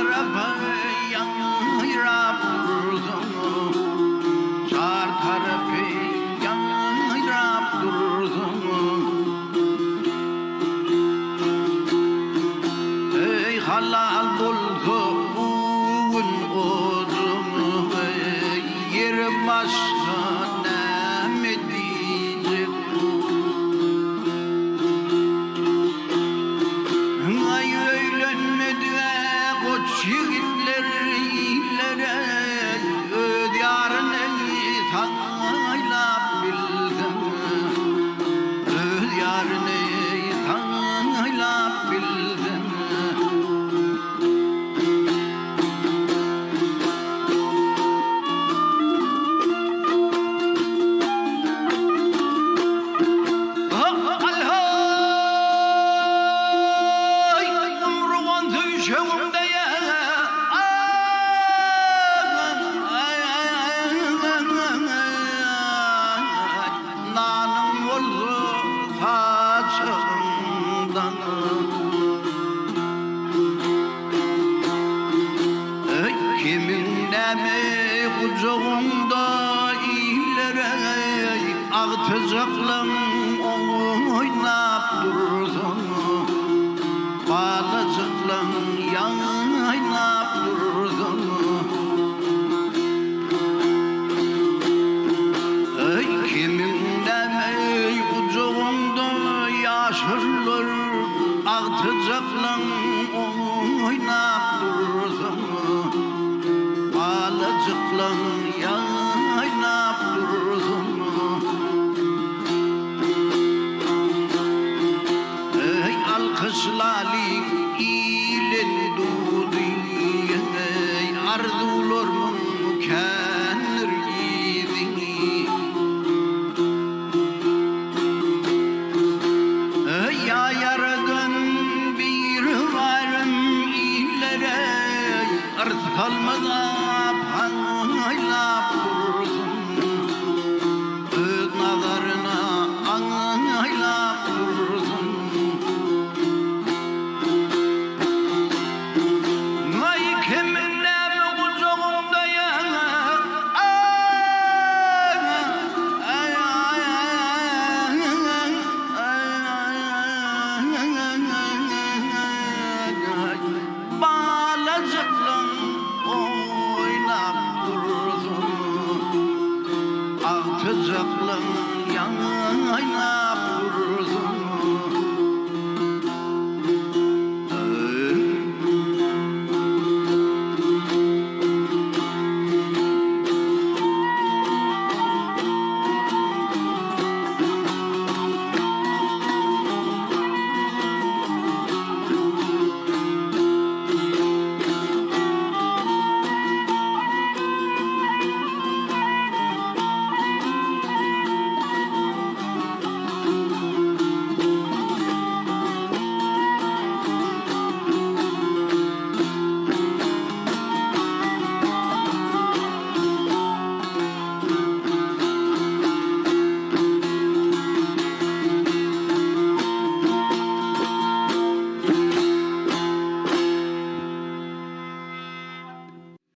tarapa ýaýrap dursun. Çar tarapy ýaýrap dursun. Eý halal bolsa bu gün oduň, ýere başga näme diýjek bu. Aý öýlenmedi-ä goç ýigitler illere, öz ýaryny saýlap bilsin. Öz ýaryny saýlap bilsin. Al-haý, ýumrugan söýüşegimde Nanyň bolsa saçagyňdan. Kimiň näme gujagyňda illere agtyjaklaň oýnap dursun, balajyklaň ýaýnap dursun. Kimiň näme gujagyňda ýaşyrlar agtyjaklaň oýnap dursun, balajyklaň ýaýnap dursun. Eý, alkyşlalyň ilin dudy, eý, arzuwlarmyň kändir yzyny. Ýa ýaradan biri barym illere, yrs salmaz.